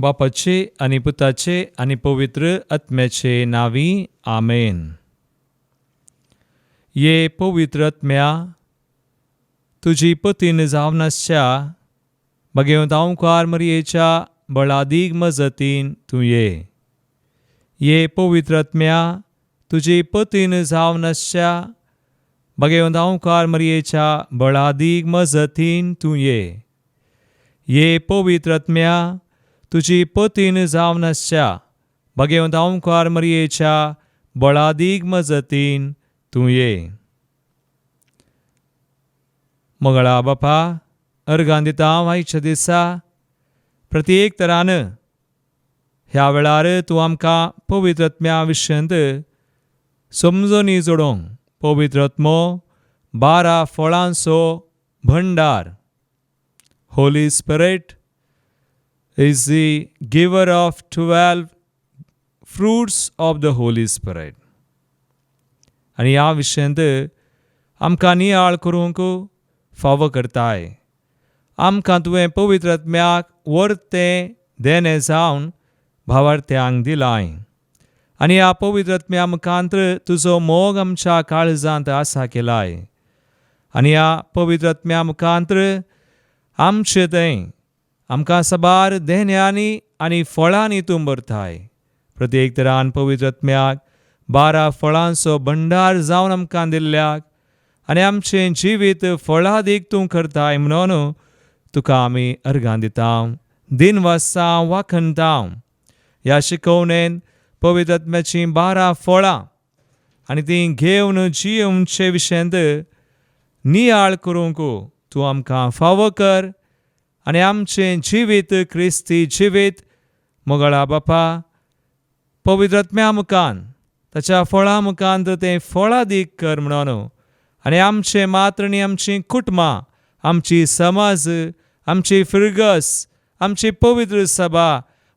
बापाचे आनी पुताचे आनी पवित्र आत्म्याचे नांवी आमेन. ये पवित्र आत्म्या, तुजी पतीन जावन आसच्या भगवंत ओंकार मरयेच्या बळादीक मजतीन तूं ये. ये पवित्र आत्म्या, तुजी पतीन जावन आसच्या भगवंत ओंकार मरयेच्या बळादीक मजतीन तूं ये. ये पवित्र आत्म्या, तुजी पतीन जावन आसच्या भगवंत ओंकार मरयेच्या बळादीक मजतीन तूं ये. मंगळा बापा, अर्गां दिता हांव आयच्या दिसा प्रत्येक तरान ह्या वेळार तूं आमकां पवित्र आत्म्या विशयांत समजणी जोडोवंक. पवित्र आत्मो 12 फळांचो भंडार. Holy Spirit is the giver of 12 fruits of the Holy Spirit. आनी ह्या विशयांत आमकां नियाळ करूंक फावो करताय. आमकां तुवें पवित्र आत्म्याक वर्तें देणें जावन भावार्थ्यांक दिलाय आनी ह्या पवित्र आत्म्या मुखांत्र तुजो मोग आमच्या काळजांत आसा केलाय आनी ह्या पवित्र आत्म्या मुखांत्र आमचे थंय आमकां साबार देण्यांनी आनी फळांनी तूं भरताय. प्रत्येक तरान पवित्र आत्म्याक 12 फळांचो भंडार जावन आमकां दिल्ल्याक आनी आमचें जिवीत फळादीक तूं करताय म्हणून तुका आमी अर्गां दिता, दिन वाजता वाखणता. ह्या शिकवणेन पवित्र आत्म्याचीं 12 फळां आनी तीं घेवन जियोवचे विशयांत नियाळ करूंक तूं आमकां फावो कर आनी आमचें जिवीत क्रिस्ती जिवीत मोगळा बापा पवित्र आत्म्या मुखान ताच्या फळां मुखान तें फळादीक कर म्हणून आनी आमचें मात्र न्ही आमचीं कुटुंबां, आमची समाज, आमची फिरगस, आमची पवित्र सभा,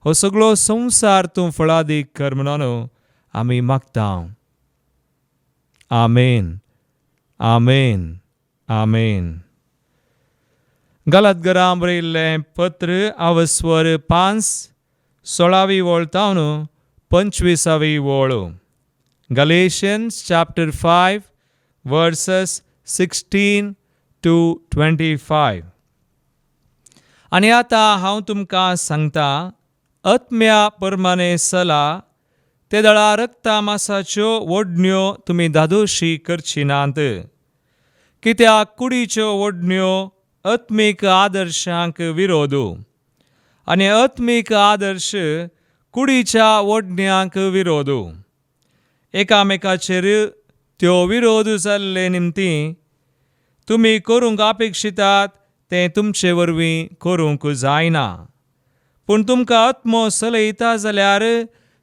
हो सगळो संवसार तूं फळादीक कर म्हणून आमी मागता. आमेन, आमेन, आमेन. गलातगरां बरयल्लें पत्र आवस्वर 5 16वी वळ तावन 25वी वळ. Galatians chapter 5 verses 16 to 25. आनी आतां हांव तुमकां सांगता, आत्म्या परमाने सला ते दळा रक्ता मासाच्यो ओडण्यो तुमी धादोशी करची नात. कित्याक कुडीच्यो ओडण्यो आत्मीक आदर्शांक विरोध आनी आत्मीक आदर्श कुडीच्या ओडण्यांक विरोध. एकामेकाचेर त्यो विरोध जाल्ले निमती तुमी करूंक अपेक्षितात तें तुमचे वरवीं करूंक जायना. पूण तुमकां आत्मो सलयता जाल्यार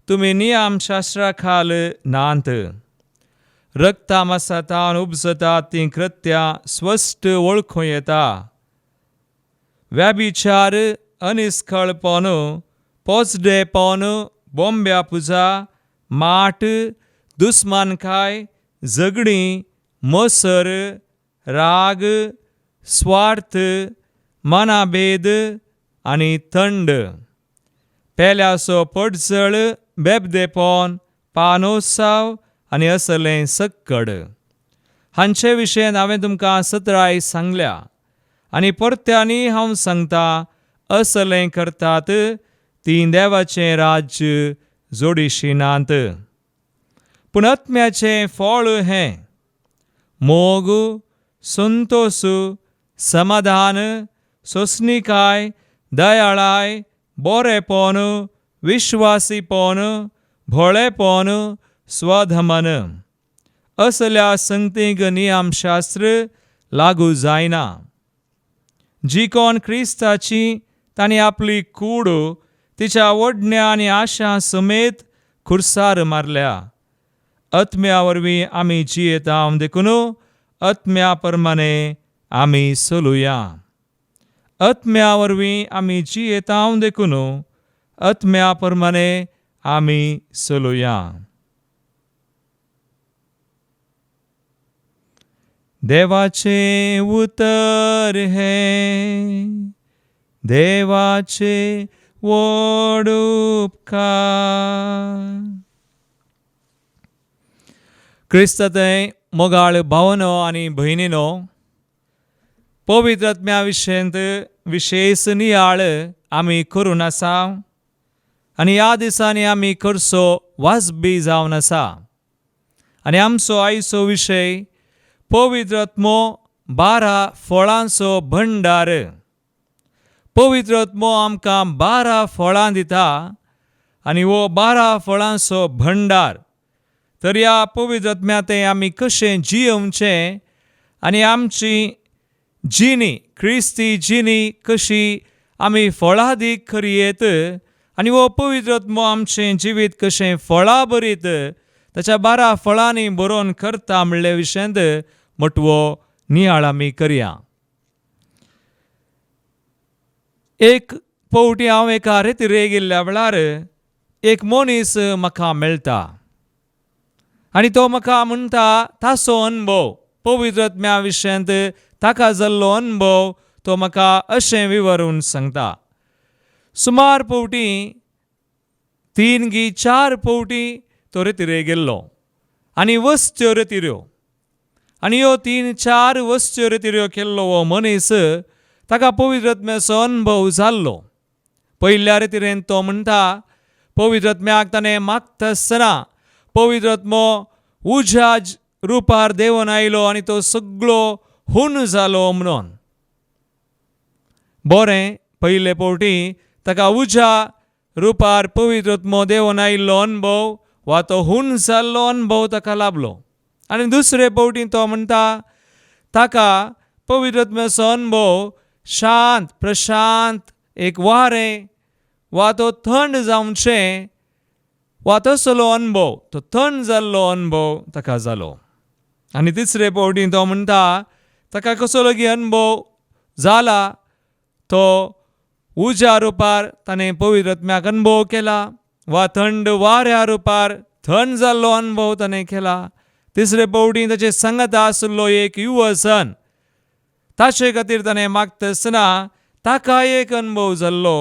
तुमी नियमशास्त्रा खाल नात. रक्ता मासातान उपजता तीं कृत्यां स्पश्ट वळखूं येता. व्याभिचार, अनिस्कळपण, पोचडेपण, बोंब्या पुजा, माट, दुस्मानकाय, झगडीं, मसर, राग, स्वार्थ, मनाभेद आनी थंड, पेल्याचो पडझळ, बेबदेपण, पानोत्सव आनी असलें सक्कड. हांचे विशयेन हांवें तुमकां सतराय सांगल्या आनी परत्यांनी हांव सांगता, असलें करतात तीं देवाचें राज्य जोडिशी नात. पूण आत्म्याचें फळ हें मोग, संतोश, समाधान, सोंसणीकाय, दयाळाय, बरेपण, विश्वासीपण, भोळेपण, स्वधमन. असल्या संगतींक नियमशास्त्र लागू जायना. जी कोण क्रिस्ताची तांणी आपली कूड तिच्या ओडण्या आनी आशा समेत खुर्सार मारल्या. आत्म्या वरवीं आमी जियेता देखून आत्म्या प्रमाणे आमी चलुया. आत्म्या वरवीं आमी जियेता देखून आत्म्या प्रमाणे आमी चलुया. देवाचें उतर हें, देवाचें व्हड उपकार. क्रिस्त थंय मोगाळ भावनो आनी भयणीनो, पवित्र आत्म्या विशयंत विशेश नियाळ आमी करून आसा आनी ह्या दिसांनी आमी करचो वाजबी जावन आसा. आनी आमचो आयचो विशय पवित्र आत्मो 12 फळांचो भंडार. पवित्र आत्मो आमकां 12 फळां दिता आनी हो 12 फळांचो भंडार. तर ह्या पवित्र आत्म्या तें आमी कशें जियोवचें आनी आमची जिणी, क्रिस्ती जिणी कशी आमी फळादीक करयेत आनी हो पवित्र आत्मो आमचें जिवीत कशें फळां भरीत ताच्या 12 फळांनी बरोवन करता म्हणले विशयांत मोटवो नियाळ आमी करया. एक फावटी हांव एका रेतिरे गेल्ल्या वेळार एक मनीस म्हाका मेळटा आनी तो म्हाका म्हणटा ताचो अनुभव, पवित्र आत्म्या विशयांत ताका जाल्लो अनुभव तो म्हाका अशें विवरून सांगता. सुमार फावटी 3 गी 4 फावटी तो रेतिरे गेल्लो आनी वस्त्यो रेतिऱ्यो आनी ह्यो 3-4 वस्त्यो रेतिऱ्यो केल्लो हो मनीस ताका पवित्र आत्म्याचो अनुभव जाल्लो. पयल्या रेतिरेन तो म्हणटा पवित्र आत्म्याक ताणें मागता आसतना पवित्र आत्मो उज्या रुपार देंवन आयलो आनी तो सगळो हून जालो म्हणून. बरें, पयले फावटी ताका उज्या रुपार पवित्र आत्मो देंवन आयिल्लो अनुभव वा तो हून जाल्लो अनुभव ताका लाभलो. आनी दुसरे फावटी तो म्हणटा ताका पवित्र आत्म्याचो अनुभव शांत प्रशांत एक वारें वा तो थंड जावचें वा तसलो अनुभव, तो थंड जाल्लो अनुभव ताका जालो. आनी तिसरे फावटी तो म्हणटा ताका कसो लगी अनुभव जाला, तो उज्या रुपार ताणें पवित्र आत्म्याक अनुभव केला वा थंड वाऱ्या रुपार थंड जाल्लो अनुभव ताणें केला. तिसरे फावटी ताचे सांगाता आशिल्लो एक युवसन ताचे खातीर ताणें मागता आसतना ताका एक अनुभव जाल्लो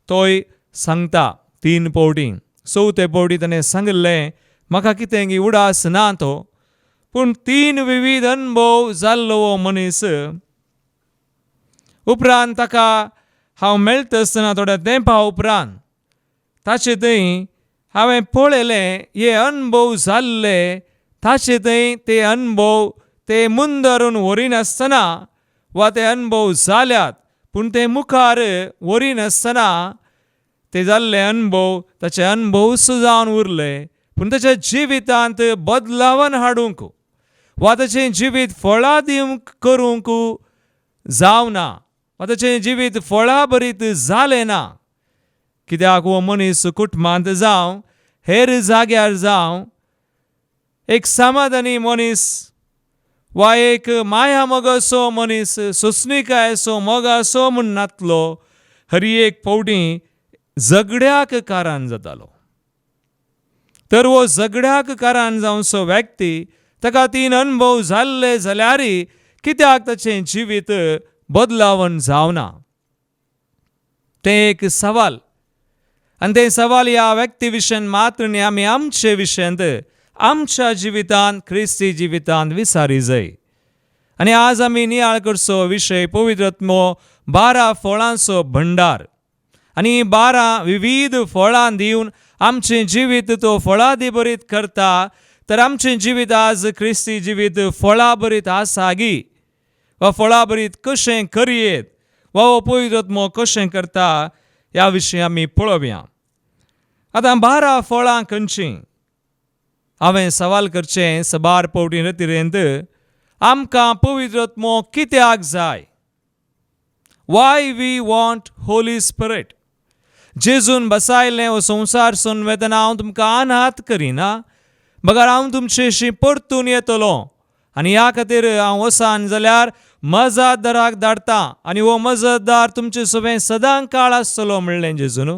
तोय सांगता 3 फावटी. चवथे फावटी ताणें सांगिल्लें म्हाका कितें गी उडास ना तो, पूण 3 विविध अनुभव जाल्लो हो मनीस. उपरांत ताका हांव मेळटा आसतना थोड्या तेंपा उपरांत ताचे थंय हांवें पळयलें हे अनुभव जाल्ले ताचे थंय ते अनुभव ते मुंदरून व्हरिनासतना वा ते अनुभव जाल्यात पूण ते मुखार व्हरिनासतना ते जाल्ले अनुभव ताचे अनुभवूच जावन उरले, पूण ताच्या जिवितांत बदलावन हाडूंक वा ताचें जिवीत फळां दिवंक करूंक जावना वा ताचें जिवीत फळां भरीत जालें ना. कित्याक हो मनीस कुटुंबांत जावं हेर जाग्यार जावं एक समाधानी मनीस वा एक माया मोगाचो मनीस, सोंसणीकायेचो मोगाचो म्हूण नातलो, हर एक फावटी झगड्याक कारण जातालो. तर हो झगड्याक कारण जावचो व्यक्ती ताका 3 अनुभव जाल्ले जाल्यार कित्याक ताचें जिवीत बदलावन जावना? तें एक सवाल. आनी तें सवाल ह्या व्यक्ती विशयन मात्र न्ही, आमी आमचे विशयांत आमच्या जिवितांत क्रिस्ती जिवितांत विसारी जाय. आनी आज आमी नियाळ करचो विशय पवित्र आत्मो 12 फळांचो भंडार आनी 12 विविध फळां दिवन आमचें जिवीत तो फळादी भरीत करता. तर आमचें जिवीत आज क्रिस्ती जिवीत फळां भरीत आसा गी वा फळां भरीत कशें करयेत वा हो पवित्र आत्मो कशें करता ह्या विशीं आमी पळोवया. आतां 12 फळां खंयचीं? हांवें सवाल करचें सबार फावटी रतिरेंत आमकां पवित्र आत्मो कित्याक जाय? Why we want Holy Spirit? जेजून बसायलें हो संवसार सोडून वेतना हांव तुमकां अनाथ करिना, बगर हांव तुमचेशी परतून येतलो आनी ह्या खातीर हांव वसान जाल्यार मजतदाराक धाडटा आनी हो मजतदार तुमचे सवें सदां काळ आसतलो म्हणलें जेजून.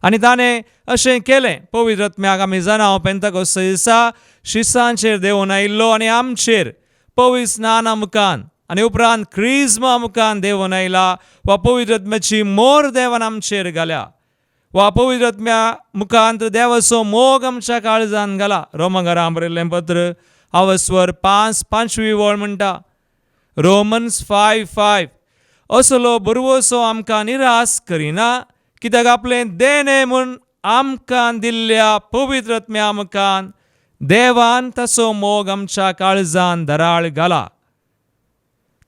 आनी ताणें अशें केलें. पवित्र आत्म्याक आमी जाणा पेंताकोस्त दिसा शिसांचेर देंवून आयिल्लो आनी आमचेर पवित्र स्नाना मुखान आनी उपरांत क्रिज्मा मुखान देंवून आयला वा पवित्र आत्म्याची मोर देवान आमचेर घाल्या. वा पवित्र आत्म्या मुखांत देवाचो मोग आमच्या काळजान घाला. रोमंगारां बरयल्लें पत्र आवस्वर 5 5वी वळ म्हणटा, रोमन्स 5:5, असलो बरवसो आमकां निरास करिना, कित्याक आपलें देणें म्हूण आमकां दिल्ल्या पवित्र आत्म्या मुखान देवान ताचो मोग आमच्या काळजान दराळ घाला.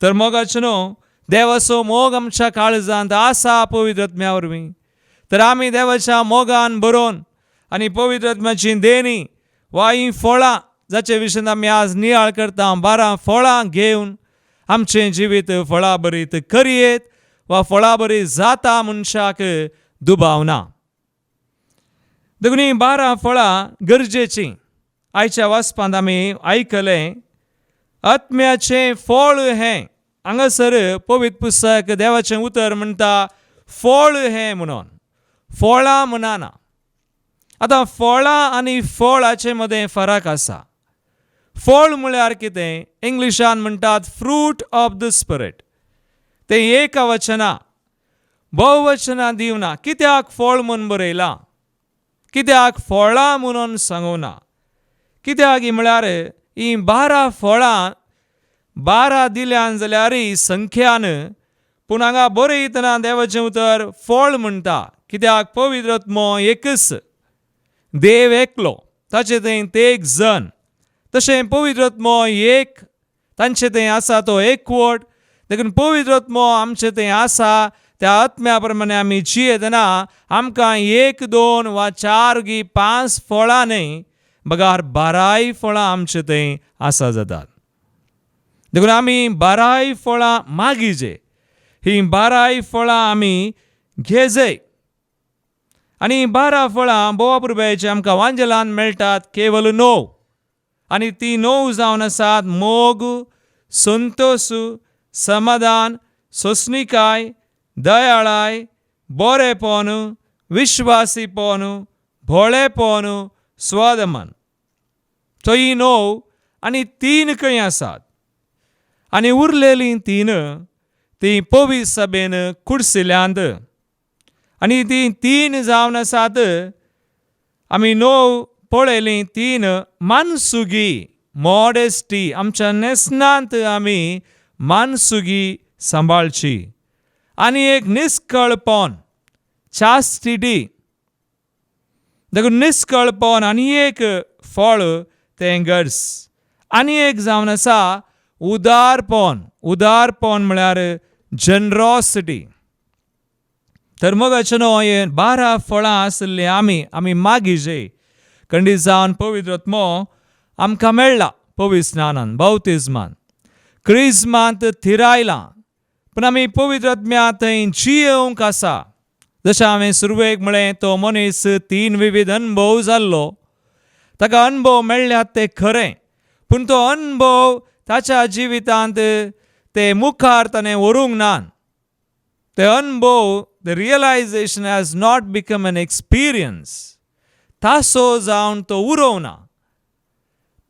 तर मोगाचें न्हू, देवाचो मोग आमच्या काळजांत आसा पवित्र आत्म्या वरवीं. तर आमी देवाच्या मोगान बरोवन आनी पवित्र आत्म्याची देणी वा हीं फळां जाचे विशयन आमी आज नियाळ करता, 12 फळां घेवन आमचें जिवीत फळाभरीत करयेत वा फळाभरीत जाता मनशाक दुबाव ना. देखून हीं 12 फळां गरजेचीं. आयच्या वाचपांत आमी आयकलें आत्म्याचें फळ हें. हांगासर पवित्र पुस्तक देवाचें उतर म्हणटा फळ हें म्हणून, फळां म्हणना. आतां फळां आनी फळ हाचे मदें फरक आसा. फळ म्हळ्यार कितें? इंग्लिशान म्हणटात फ्रूट ऑफ the spirit. तें एकवचना, भोववचना दिवना. कित्याक फळ म्हूण बरयलां? कित्याक फळां म्हणून सांगूना? कित्याक म्हळ्यार हीं 12 फळां 12 दिल्यान जाल्यार संख्यान, पूण हांगा बरयतना देवाचें उतर फळ म्हणटा. कित्याक पवित्र आत्मो एकच, देव एकलो, ताचे थंय ते एक जण, तशें पवित्र आत्मो एक, तांचे थंय आसा तो एकवट. देखून पवित्र आत्मो आमचे थंय आसा, त्या आत्म्या प्रमाणे आमी जियेतना आमकां 1 2 वा 4 गी 5 फळां न्हय, बगार 12 फळां आमचे थंय आसा जातात. देखून आमी 12 फळां मागीजे, हीं 12 फळां आमी घेजय. आनी 12 फळां बोवा पुरब्याचे आमकां वांजेलान मेळटात केवल 9, आनी ती 9 जावन आसात मोग, संतोश, समाधान, सोंसणिकाय, दयाळाय, बोरेपण, विश्वासीपण, भोळेपण, स्वादमन. तो ही 9 आनी 3 खंय आसात, आनी उरलेलीं 3 तीं पवित्र सभेन कुडसिल्यांत. आनी तीं 3 जावन आसात, आमी 9 पळयलीं, 3 मानसुगी, मॉडेस्टी, आमच्या न्हेसणांत आमी मानसुगी सांबाळची, आनी एक निस्कळपण, चास्टिटी. देखून निस्कळपण आनी एक फळ तें गरज. आनी एक जावन आसा उदारपण. उदारपण म्हळ्यार जनरोसिटी. तर मोगाचें न्हू, हें 12 फळां आशिल्लीं आमी आमी मागीजे खंडीत जावन पवित्र आत्मो आमकां मेळ्ळा पवित्र स्नानान, बाप्तिज्मान, क्रिज्मांत थिरायलां. पूण आमी पवित्र आत्म्या थंय जियेवंक आसा. जशें हांवें सुरवेक म्हळें, तो मनीस 3 विविध अणभव जाल्लो, ताका अणभव मेळ्ळ्यात ते खरें, पूण तो अणभव ताच्या जिवितांत ते मुखार ताणें व्हरूंक ना. ते अणभव, the realisation has not become an experience, तासो जावन तो उरोवना.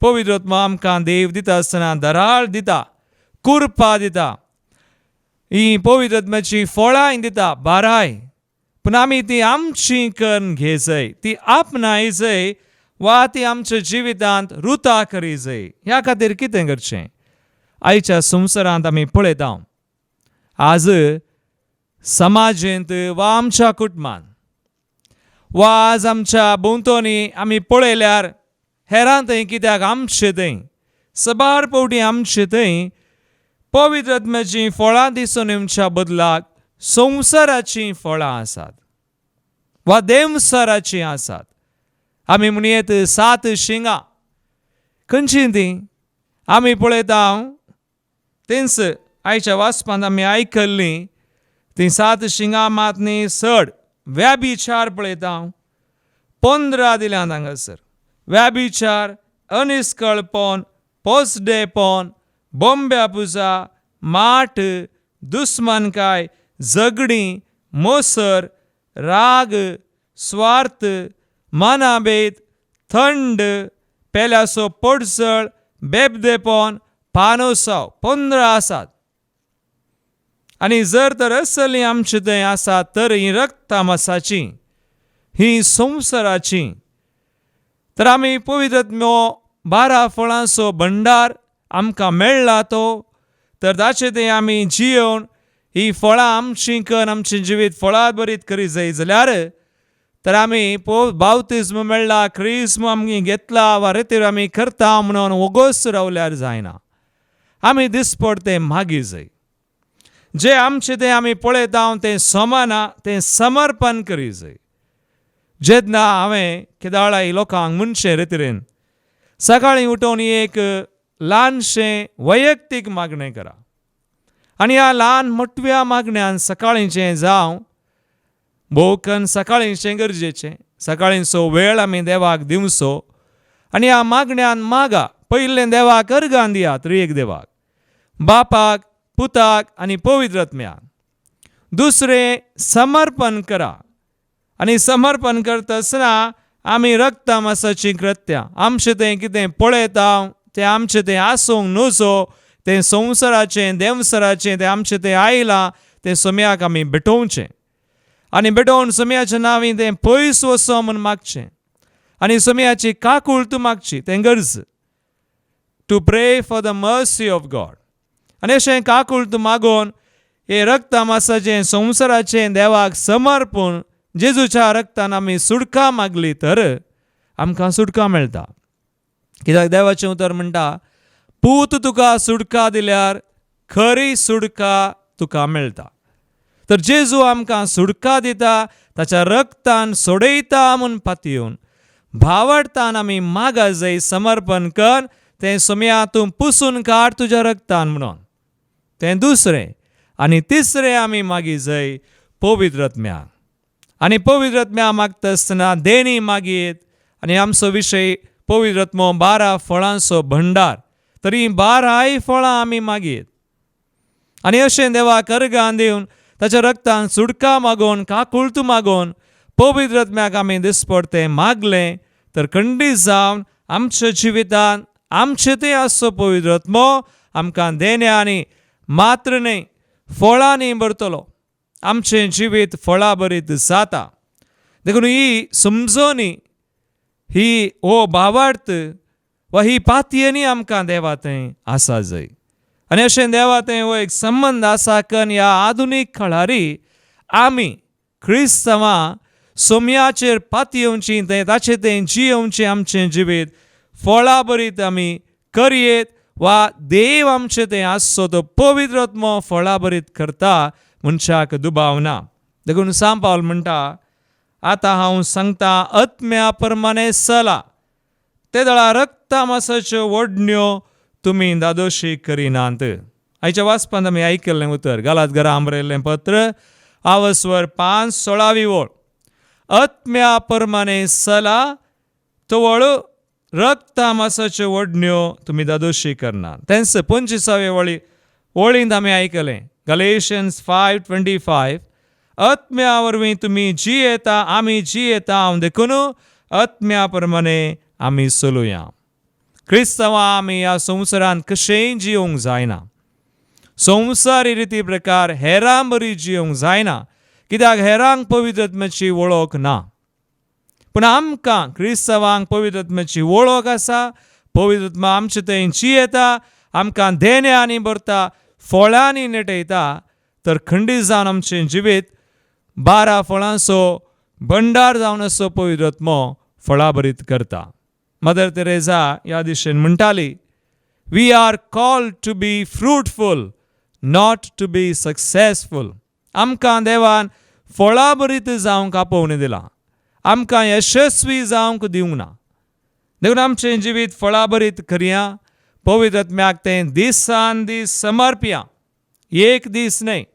पवित्र आत्मो आमकां देव दिता आसतना दराळ दिता, कुरपा दिता, ही पवित्र आत्म्याची फळांय दिता 12, पूण आमी ती आमची करून घेजय, ती आपणायजय वा ती आमच्या जिवितांत रुता करीजय. ह्या खातीर कितें करचें? आयच्या संवसारांत आमी पळयता, आज समाजेंत वा आमच्या कुटुंबान वा आज आमच्या भोंवतणी आमी पळयल्यार हेरां थंय, कित्याक आमचे थंय सबार फावटी आमचे थंय पवित्र आत्म्याचीं फळां दिसून येवच्या बदलाक संवसाराचीं फळां आसात वा देवसाराचीं आसात. आमी म्हणयेत 7 शिंगां, खंयचीं तीं? आमी पळयता तेंच आयच्या वाचपांत आमी आयकल्लीं तीं 7 शिंगां मात न्ही चड व्याभिचार पळयता, 15 दिल्यात हांगासर. व्याभिचार, अनिस्कळपण, पोसडेपण, बोंब्या पुजा, माट, दुस्मानकाय, झगडीं, मोसर, राग, स्वार्थ, मनाभेद, थंड, पेल्याचो पडसळ, बेबदेपण, पानोसाव, 15 आसात. आनी जर तर असलीं आमचे थंय आसात तर हीं रक्तामासाचीं. हीं संवसाराचीं. तर आमी पवित्र आत्म्यो 12 फळांचो भंडार आमकां मेळ्ळा तो, तर ताचे तें आमी जियोवन ही फळां आमचीं कन्न आमचें जिवीत फळां बरीत करी जाय जाल्यार तर आमी बावतिज्म मेळ्ळा, क्रिज्म आमी घेतला वा रेतीर आमी करता म्हणून वोगोस रावल्यार जायना. आमी दिसपडतें मागीर जाय, जे आमचें तें आमी पळयता तें समाना, तें समर्पण करी जाय. जेन्ना हांवें केदाळाय लोकांक म्हणचें रेतिरेन सकाळीं उठोवन एक ल्हानशें वैयक्तीक मागणें करा आनी ह्या ल्हान मोटव्या मागण्यान सकाळींचें जावं भोवकन सकाळींचें गरजेचें, सकाळींचो वेळ आमी देवाक दिवचो आनी ह्या मागण्यान मागा. पयलें देवाक अर्गान दिया, त्रिएक देवाक, बापाक, पुताक आनी पवित्र आत्म्याक. दुसरें समर्पण करा आनी समर्पण करता आसतना आमी रक्ता मासाचीं कृत्यां आमचें तें कितें पळयता तें आमचें तें आसूंक नजो, तें संवसाराचें देंवसराचें तें आमचें तें आयलां तें सोम्याक आमी भेटोवचें आनी भेटोवन सोम्याच्या नांवी तें पयस वचो म्हूण मागचें आनी सोम्याची काकूळत मागची, तें गरज to pray for the mercy of God. आनी अशें काकूळत मागोवन हें रक्ता मासाचें संवसाराचें देवाक समर्पण जेजूच्या रक्तान आमी सुटका मागली तर आमकां सुटका मेळटा. कित्याक देवाचें उतर म्हणटा, पूत तुका सुटका दिल्यार खरी सुटका तुका मेळटा. तर जेजू आमकां सुटका दिता, ताच्या रक्तान सोडयता म्हूण पातयेवन भावार्थान आमी मागा जाय समर्पण कर, तें सोम्या तूं पुसून काड तुज्या रक्तान म्हणून, तें दुसरें. आनी तिसरें आमी मागीर जाय पवित्र आत्म्याक. आनी पवित्र आत्म्या मागता आसतना देणी मागीर आनी आमचो विशय पवित्र आत्मो 12 फळांचो भंडार, तरी 12 फळां आमी मागीर आनी अशें देवाक अर्गान दिवन ताच्या रक्तान सुटका मागोवन काकुळत मागोवन पवित्र आत्म्याक आमी दिसपडतें मागलें तर खंडीत जावन आमच्या जिवितान आमचें तें आसचो पवित्र आत्मो आमकां देण्यांनी मात्र न्हय फळांनी भरतलो, आमचें जिवीत फळां भरीत जाता. देखून ही समजोनी ही हो भावार्थ वा ही पातयेनी आमकां देवा थंय आसा जाय. आनी अशें देवा थंय हो एक संबंद आसा कन ह्या आधुनीक काळारी आमी क्रिस्तांवां सोम्याचेर पातयेवची थंय ताचें तें जियेवचें आमचें जिवीत फळां भरीत आमी करयेत वा देव आमचें तें आसचो तो पवित्र आत्मो फळां भरीत करता मनशाक दुबाव ना. देखून सांत पावल म्हणटा, आतां हांव सांगता आत्म्या प्रमाणे चला, ते दळा रक्ता मासाच्यो वडण्यो तुमी दादोशी करिनात. आयच्या वाचपांत आमी आयकल्लें उतर गालात घरा बरयल्लें पत्र आवस्वर 5:16 वळ, आत्म्या प्रमाणे चला तवळ रक्ता मासाच्यो वडण्यो तुमी दादोशी करनात. तेंच 25 वळी वळींत आमी आयकलें गलेशियन्स 5:25, आत्म्या वरवीं तुमी जियेता आमी जियेता हांव, देखून आत्म्या प्रमाणे आमी चलुया. क्रिस्तांवां आमी ह्या संवसारांत कशेंय जियोंक जायना, संवसारी रिती प्रकार हेरां बरी जियोंक जायना, कित्याक हेरांक पवित्र आत्म्याची वळख ना. पूण आमकां क्रिस्तांवांक पवित्र आत्म्याची वळख आसा. पवित्र आत्मा आमचे थंय जियेता, आमकां देण्यांनी भरता, फळांनी नेटयता. तर खंडीत जावन आमचें जिवीत 12 फळांचो भंडार जावन असो पवित्र आत्मो फळां भरीत करता. मदर तेरेजा ह्या दिशेन म्हणटाली, we are called to be fruitful, not to be successful. आमकां देवान फळां भरीत जावंक आपोवणें दिलां, आमकां यशस्वी जावंक दिवंक ना. देखून आमचें जिवीत फळां भरीत करया, पवित्र आत्म्याक तें दिसान दीस समर्पया, एक दीस न्हय,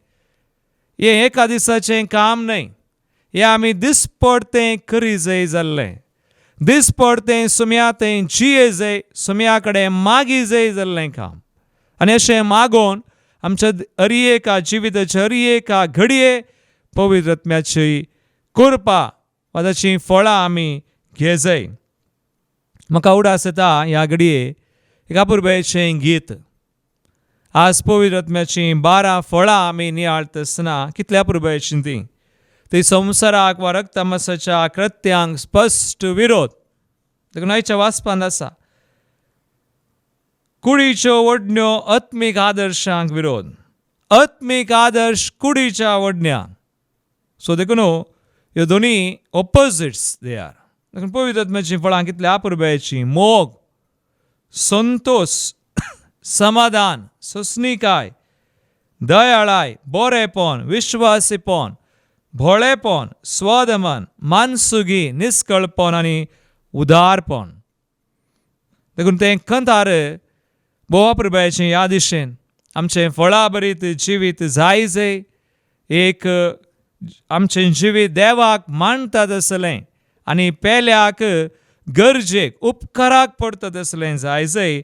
हें एका दिसाचें काम न्हय, हें आमी दिसपडतें करी जाय जाल्लें, दिसपडतें सुम्या तें जिये जाय, सुम्या कडेन मागी जाय जाल्लें काम. आनी अशें मागोवन आमच्या हर एका जिविताच्या हर एका घडये पवित्र आत्म्याची कृपा वा ताचीं फळां आमी घे जाय. म्हाका उडास येता ह्या घडये एका पुरबेचें गीत. आज पवित्र आत्म्याचीं 12 फळां आमी नियाळता आसतना कितल्या पुरबेचीं तीं, ती संवसाराक वा रक्तमासाच्या कृत्यांक स्पश्ट विरोध. देखून आयच्या वाचपांत आसा कुडीच्यो ओडण्यो आत्मीक आदर्शांक विरोध, आत्मीक आदर्श कुडीच्या ओडण्यांक. सो देखून ह्यो दोनी ऑपोजिट्स they are. देखून पवित्र आत्म्याचीं फळां कितल्या अपुरबायेचीं, मोग, संतोश, समाधान, सोंसणीकाय, दयाळाय, बरेपण, विश्वासीपण, भोळेपण, स्वदमन, मानसुगी, निस्कळपण आनी उदारपण. देखून तें खंतार भोव अपुरबायेचें ह्या दिशेन आमचें फळाभरीत जिवीत जाय जय एक आमचें जिवीत देवाक मानता तसलें आनी पेल्याक गरजेक उपकाराक पडटा तसलें जाय जय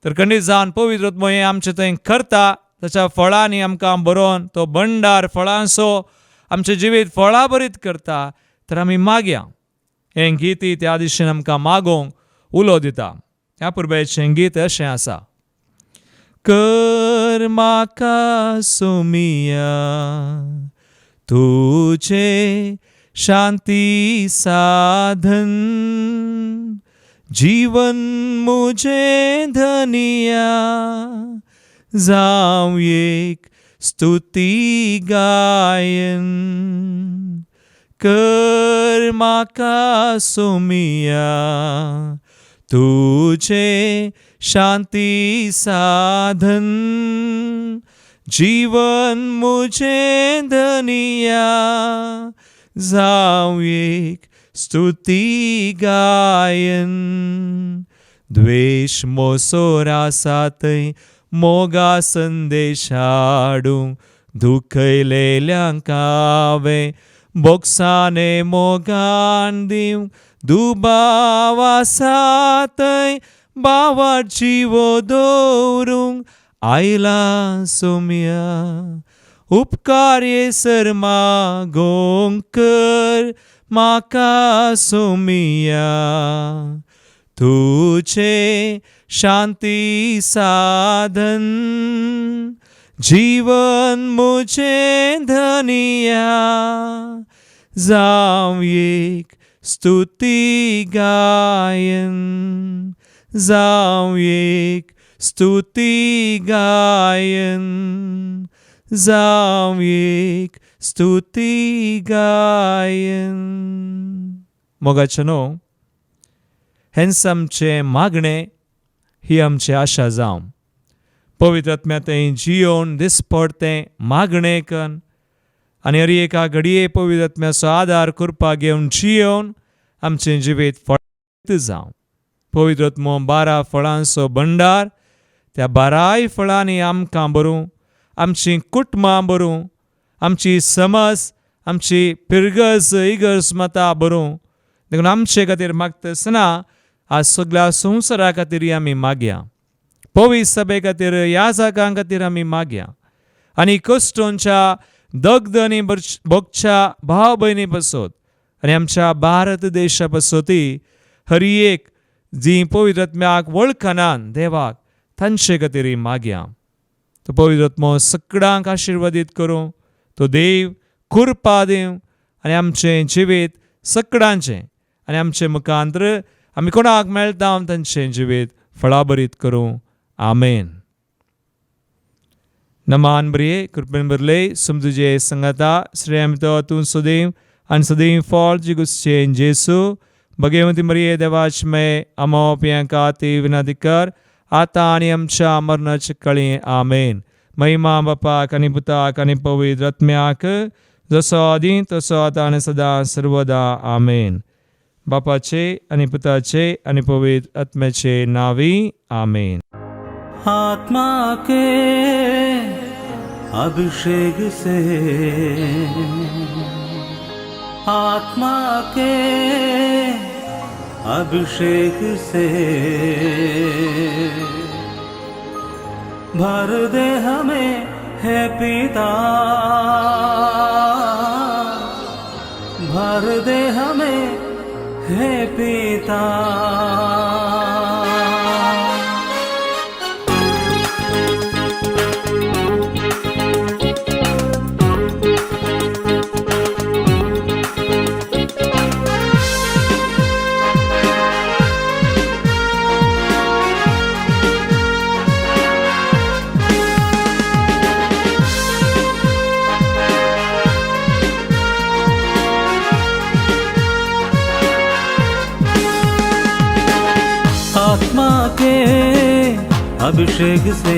तर खंडीत जावन पवित्र आत्मो हें आमचें थंय करता. ताच्या फळांनी आमकां बरोवन तो भंडार फळांचो आमचें जिवीत फळाभरीत करता. तर आमी मागया हें गीत त्या दिशेन आमकां मागोवंक उलो दिता. ह्या पुरबायेचें गीत अशें आसा. कर म्हाका सोमिया तुजें शांती साधन, जीवन मुझे धनिया जावं एक स्तुती गायन. कर म्हाका सोमिया तुजें शांती साधन, जीवन मुझे धनिया जावं एक स्तुती गायन. द्वेश मोसोर आसा थंय मोगा संदेश हाडूंक, दुखयलेल्यांक हांवें बोगसाणे मोगान दिवंक, दुबाव आसा थंय भावार्थ जिवो दवरूंक आयला सोम्या. उपकार येसर मागोवंक कर म्हाका सोमिया तुजें शांती साधन, जीवन मुझे धनिया जावं एक स्तुती गायन, जावं एक स्तुती गायन, जावं एक स्तुती गायन. मोगाचें न्हू हेंच आमचें मागणें, ही आमची आशा जावं. पवित्र आत्म्या तें जियोवन दिसपडतें मागणें कन आनी हर एका घडये पवित्र आत्म्याचो आदार करपाक घेवन जियोवन आमचें जिवीत फळीत जावं. पवित्र आत्मो 12 फळांचो भंडार, त्या 12 फळांनी आमकां भरूं, आमचीं कुटुंबां भरूं, आमची समाज, आमची पिरगज इगर्ज मतां भरूं. देखून आमचे खातीर मागता आसतना आज सगळ्या संवसारा खातीर आमी मागया, पवित्र सभे खातीर, ह्या जागां खातीर आमी मागया आनी कश्टोंच्या दगदनी भोगच्या भाव भयणी पासत आनी आमच्या भारत देशा पासतूय हर एक जी पवित्र आत्म्याक वळखनान देवाक तांचे खातीर मागया. तो पवित्र आत्मो सगळ्यांक आशिर्वादीत करूं, तो देव कृपा दिवं आनी आमचें जिवीत सगळ्यांचें आनी आमचें मुखांतर आमी कोणाक मेळटा तांचें जिवीत फळाभरीत करूं. आमेन. नमान बरये, कृपेन भरले, समजुजे संगता, श्रेयमितो तूं सदैव आनी सदैव फळ जिगुसचें जेसू भगवती मरिये देवाचमे आमो पियांका ती विनंती कर आतां आनी आमच्या मरणाचे कळी. आमेन. महिमा बापाक आनी पुताक आनी पवित्र आत्म्याक, जसो आदीं तसो आतां आनी सदां सर्वदा. आमेन. बापाचे आनी पुताचे आनी पवित्र आत्म्याचे नावी. आमेन. आत्मा के अभिषेक से, आत्मा के अभिषेक से भर दे हमें है पिता, भर दे हमें है पिता। आत्मा के अभिषेक से,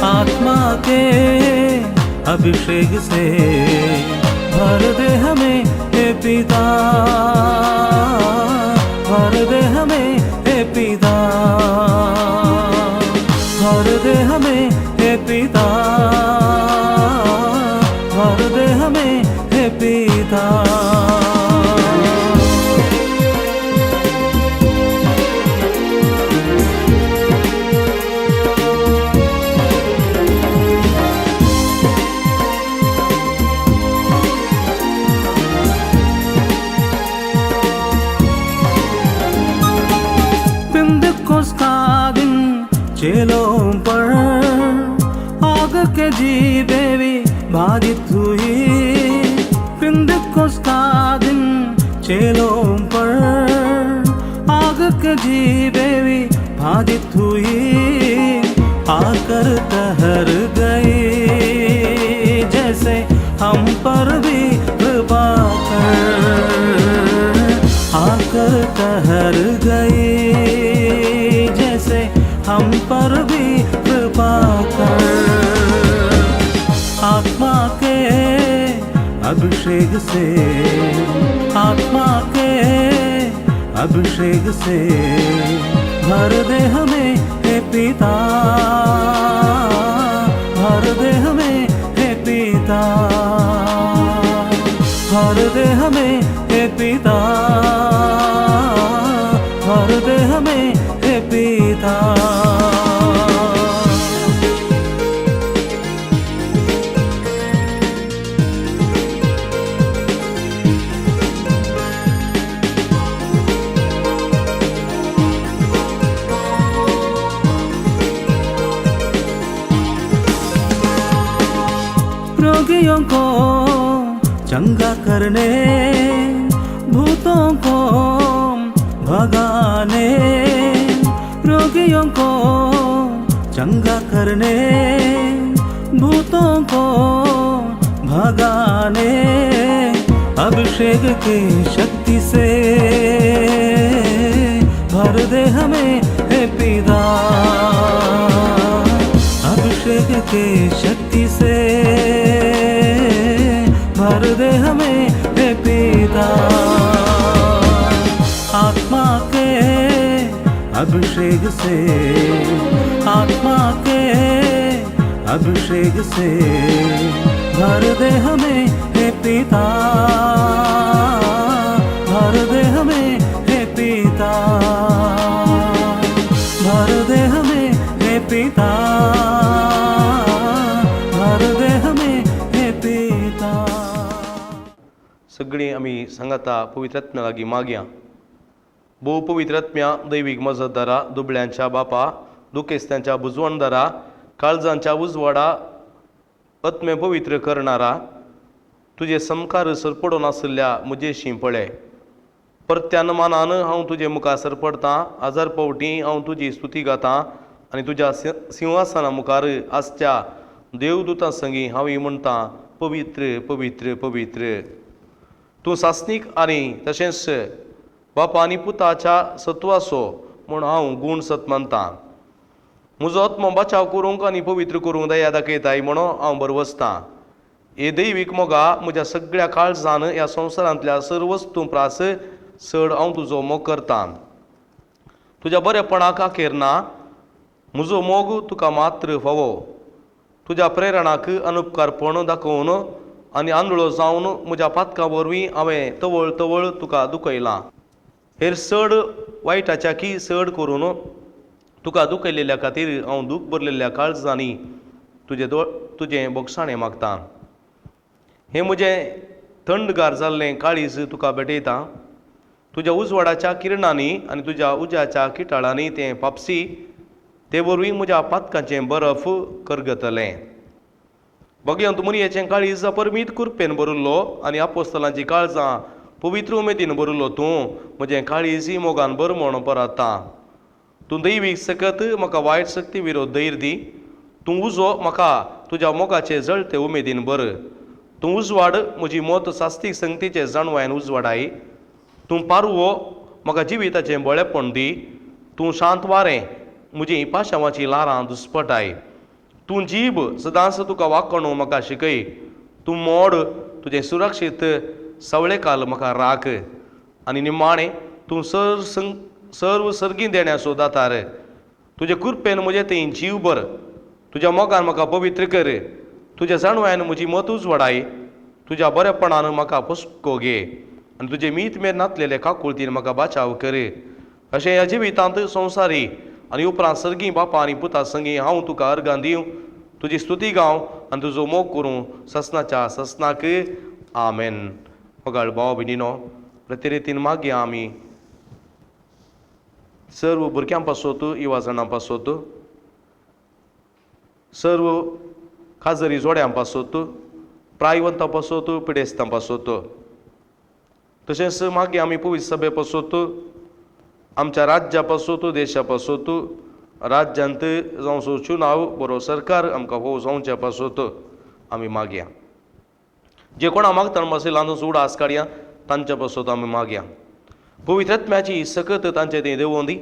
आत्मा के अभिषेक से भर दे हमें हे पिता, भर दे हमें हे पिता, भर दे हमें हे पिता, भर दे हमें हे पिता। चेलों पर आग के जीवे भी बाधित हुई, पिंदकोस का दिन चेलों पर आग के जीवे भी बाधित हुई, आकर ठहर गई जैसे हम पर भी कृपा कर, आकर ठहर गई जैसे हम पर भी कृपा कर। आत्मा के अभिषेक से, आत्मा के अभिषेक से भर दे हमें हे पिता, भर दे हमें हे पिता, भर दे हमें हे पिता, भर दे हमें हे पिता। रोगियों को चंगा करने, भूतों को भगाने, रोगियों को चंगा करने, भूतों को भगाने, अभिषेक की शक्ति से भर दे हमें हे पिता, अभिषेक की शक्ति से भर दे हमें हे पिता। आत्मा के अभिषेक से, आत्मा के अभिषेक से भर दे हमें हे पिता, भर दे हमें हे पिता, भर दे हमें हे पिता, भर दे हमें हे पिता। सगळीं आमी सांगाता पवित्र आत्म्या लागीं मागया। भोव पवित्र आत्म्या दैवीक मजतदारा, दुबळ्यांच्या बापा, दुखेस्त्यांच्या बुजवणदारा, काळजांच्या उजवाडा, आत्मे पवित्र करणारा, तुजे समकार सरपडून आशिल्ल्या म्हजेशी पळय। परत्यान मानान हांव तुजे मुखार सरपडतां, हजार फावटी हांव तुजी स्तुती गातां आनी तुज्या सिंहासना मुखार आसच्या देवदूतां संगी हांव म्हणटां, पवित्र पवित्र पवित्र। तूं सासणीक आनी तशेंच बापा आनी पुताच्या सत्वाचो म्हूण हांव गूण सत मानतां। म्हजो आत्मो बचाव करूंक आनी पवित्र करूंक दया दाखयताय म्हणून हांव बरवसतां। हे दैवीक मोगा म्हज्या सगळ्या काळजान ह्या संवसारांतल्या सर्व वस्तूं प्रास चड हांव तुजो मोग करतां। तुज्या बरेपणाक अखेर ना, म्हजो मोग तुका मात्र फावो। तुज्या प्रेरणाक अनुपकारपण दाखोवन आनी आंधळो जावन म्हज्या पातकां वरवीं हांवें तवळ तवळ तुका दुखयलां। हेर चड वायटाच्या की चड करून तुका दुखयलेल्या खातीर हांव दूख भरलेल्या काळजांनी तुजें बोगसाणें मागतां। हें म्हजें थंडगार जाल्लें काळीज तुका भेटयता। तुज्या उजवाडाच्या किरणांनी आनी तुज्या उज्याच्या किटाळांनी तें पापसी, ते वरवीं म्हज्या पातकांचें बरफ करगतलें। बगयांत मुरयेचें काळीज परमीत कुरपेन भरिल्लो आनी आपोस्तलांची काळजां पवित्र उमेदीन भरिल्लो तूं म्हजें काळीज मोगान भर म्हूण पराता। तूं दैवीक सकत म्हाका वायट शक्ती विरोध धैर्य दी। तूं उजो म्हाका तुज्या मोगाचे जळते उमेदीन भर। तूं उजवाड म्हजी मत सास्तीक संगतीचे जाणवायन उजवाडाय। तूं पारवो म्हाका जिविताचें बळेपण दी। तूं शांत वारें म्हजी पाशांवाची ल्हारां दुस्पटाय. तूं जीब सदांच तुका वाकणू म्हाका शिकय. तूं मोड तुजें सुरक्षीत सवळेकाल म्हाका राख. आनी निमाणें तूं सर्व सर्गी देण्याचो दातार. तुजे कृपेन म्हजें थंय जीव भर. तुज्या मोगान म्हाका पवित्र कर. तुज्या जाणवायान म्हजी मत उजवाडाय. तुज्या बरेपणान म्हाका पोसको घे आनी तुजे मीत मेर नातलेले काकुळतीन म्हाका बाचाव कर. अशें ह्या जिवितांत संवसारी आनी उपरांत सर्गी बापा आनी पुता संगी हांव तुका अर्गां दिवं, तुजी स्तुती गाव आनी तुजो मोग करूं ससनाच्या ससनाक. आमेन. मोगाळ भाव भयणीनो, प्रति रितीन मागया आमी सर्व भुरग्यां पासत, युवा जाणां पासत, सर्व खाजरी जोड्यां पासत, प्रायवंतां पासत, पिडेस्तां पासत. तशेंच मागीर आमी पवित्र सभे पासत, आमच्या राज्या पासत, देशा पासत, राज्यांत जावचो चुनाव बरो सरकार आमकां हो जावच्या पासत आमी मागया. जे कोणा मागतना मातशें ल्हान उडास काडया तांच्या पासत आमी मागया. पवित्र आत्म्याची सकत तांचे थंय देंवोवं दी.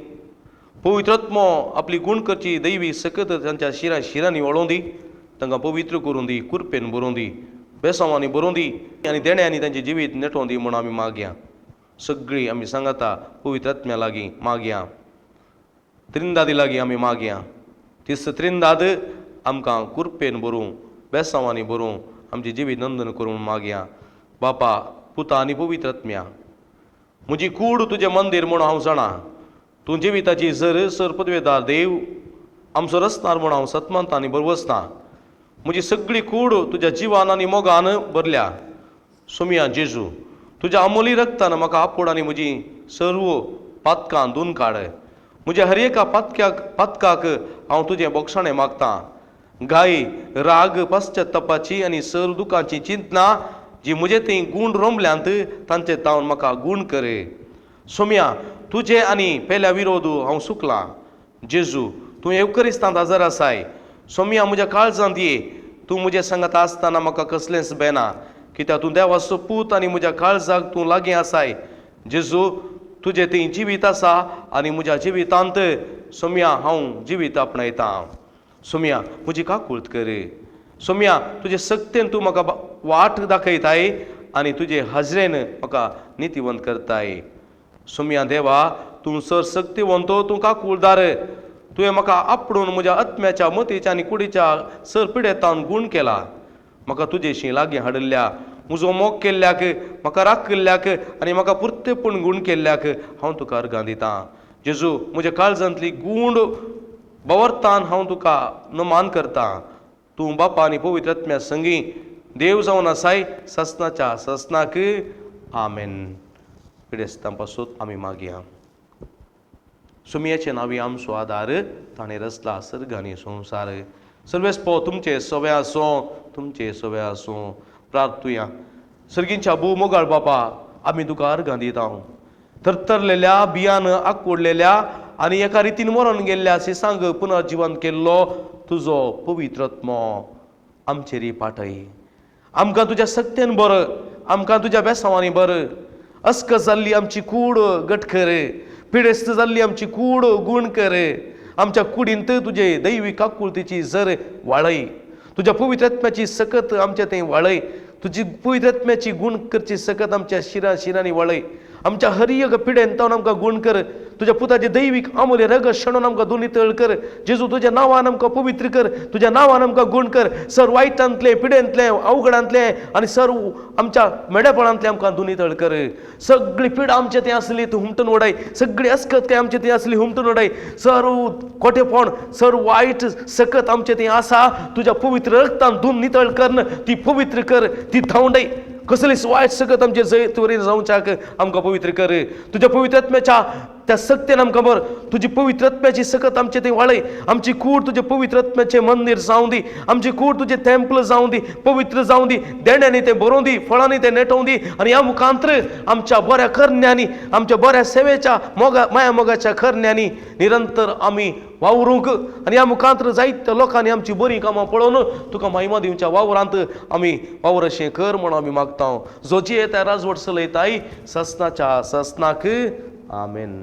पवित्र आत्मो आपली गूण करची दैवी सकत तांच्या शिरां शिरांनी वळोवं दी. तांकां पवित्र करूं दी, कुरपेन बरोवं दी, बेसांवांनी बरोवं दी आनी देण्यांनी तांचें जिवीत नेटोवं दी म्हूण आमी मागया. सगळीं आमी सांगाता पवित्र आत्म्या लागीं मागया, त्रिंदादी लागीं आमी मागया. तीस त्रिंदाद आमकां कुरपेन बरोवं, बेसांवांनी बरोवं, आमचें जिवीत नंदन करूं मागया. बापा, पुता आनी पवित्र आत्म्या, म्हजी कूड तुजें मंदीर म्हूण हांव जाणा. तूं जिविताची जर सर पदवेदार देव आमचो रसणार म्हूण हांव सतमंत आनी बरवसना. म्हजी सगळी कूड तुज्या जिवान आनी मोगान भरल्या. सोमिया जेजू, तुज्या अमोली रक्तान म्हाका आपोड आनी म्हजी सर्व पातकां धुवन काड. म्हज्या हर एका पातकाक हांव तुजें बोगसाणें मागतां. गाय, राग, पश्चातापाची आनी सर्व दुखांची चिंतना जी म्हजे थंय गूण रोमल्यांत तांचे तावन म्हाका गूण कर. सोम्या, तुजे आनी पेल्या विरोध हांव सुकलां. जेजू, तूं येवकरिस्तांत हजर आसाय. सोम्या, म्हज्या काळजांत ये. तूं म्हजें सांगात आसतना म्हाका कसलेंच बेना, कित्याक तूं देवाचो पूत आनी म्हज्या काळजाक तूं लागीं आसाय. जेजू, तुजें थंय जिवीत आसा आनी म्हज्या जिवितांत सोम्या हांव जिवीत आपणायतां. सोम्या, म्हजी काकूळत कर. सोम्या, तुजे सक्तेन तूं म्हाका वाट दाखयताय आनी तुजे हाजरेन म्हाका नितीवंत करताय. सोम्या देवा, तूं सर सक्तिवंत, तूं काकुळदार. तुवें म्हाका आपडून म्हज्या आत्म्याच्या, मतीच्या आनी कुडीच्या सर पिडेतान गूण केला. म्हाका तुजेशी लागीं हाडिल्ल्या, म्हजो मोग केल्ल्याक, म्हाका राखिल्ल्याक आनी म्हाका पुरतेपण गूण केल्ल्याक हांव तुका अर्गां दितां. जेजू, म्हज्या काळजांतली गूण बवरतान हांव तुका नमान करतां. तूं बापा आनी पवित्र आत्म्या संगी देव जावन आसाय ससनाच्या ससनाक. आमेन. पिडेस्तां पासून आमी मागया. सुमयाचे नांवी आमचो आदार, ताणें रचला सर्ग आनी संवसार. सर्वेस्पो तुमचे सवे आसूं, तुमचे सवे आसूं. प्रार्थुया. सर्गींच्या भू मोगाळ बापा, आमी तुका अर्गां दिता. थरथरलेल्या बियान आकुडलेल्या आनी एका रितीन मरून गेल्ल्या सिसांक पुनर्जिवन केल्लो तुजो पवित्र आत्मो आमचेर पाटय. आमकां तुज्या सक्तेन बर, आमकां तुज्या बेसांवांनी बर. अस्क जाल्ली आमची कूड गट कर, पिडेस्त जाल्ली आमची कूड गूण कर. आमच्या कुडींत तुजे दैवी काकुळतीची जर वाळय. तुज्या पवित्र आत्म्याची सकत आमच्या थंय वाळय. तुजी पवित्र आत्म्याची गूण करची सकत आमच्या शिरां शिरांनी वाळय. आमच्या हर एक पिडेन तावन आमकां गूण कर. तुज्या पुताचे दैवीक अमूल्य रगत शेणोवन आमकां दोनी तळ कर. जेजू, तुज्या नांवान आमकां पवित्र कर, तुज्या नांवान आमकां गूण कर. सर वायटांतलें, पिडेंतलें, अवघडांतलें आनी सर आमच्या मेडेपणांतलें आमकां दोनी तळ कर. सगळी पिडा आमचे थंय आसली तूं हुमटून उडय. सगळी अस्कत काय आमचे थंय आसली हुमटून उडय. सर खोटेपण, सर वायट सकत आमचे थंय आसा तुज्या पवित्र रक्तान धुवन नितळ कर, ती पवित्र कर, ती धांवडय. कसलीच वायट सकत आमचे जैत वरी जावच्याक आमकां पवित्र कर. तुज्या पवित्र आत्म्याच्या त्या सक्तेन आमकां बर. तुजी पवित्र आत्म्याची सकत आमचे थंय वाळय. आमची कूड तुजें पवित्र आत्म्याचें मंदीर जावं दी. आमची कूड तुजें टेम्पल जावं दी, पवित्र जावं दी. देण्यांनी तें बरोवं दी, फळांनी तें नेटोवं दी आनी ह्या मुखांत्र आमच्या बऱ्या करण्यांनी, आमच्या बऱ्या सेवेच्या मोगा माया मोगाच्या करण्यांनी निरंतर आमी वावरूंक आनी ह्या मुखांत्र जायत्या लोकांनी आमची बरीं कामां पळोवन तुका महिमा दिवच्या वावरांत आमी वावर अशें कर म्हूण आमी मागता. जो जियेता राजवट चलयताय ससनाच्या ससनाक. आमेन.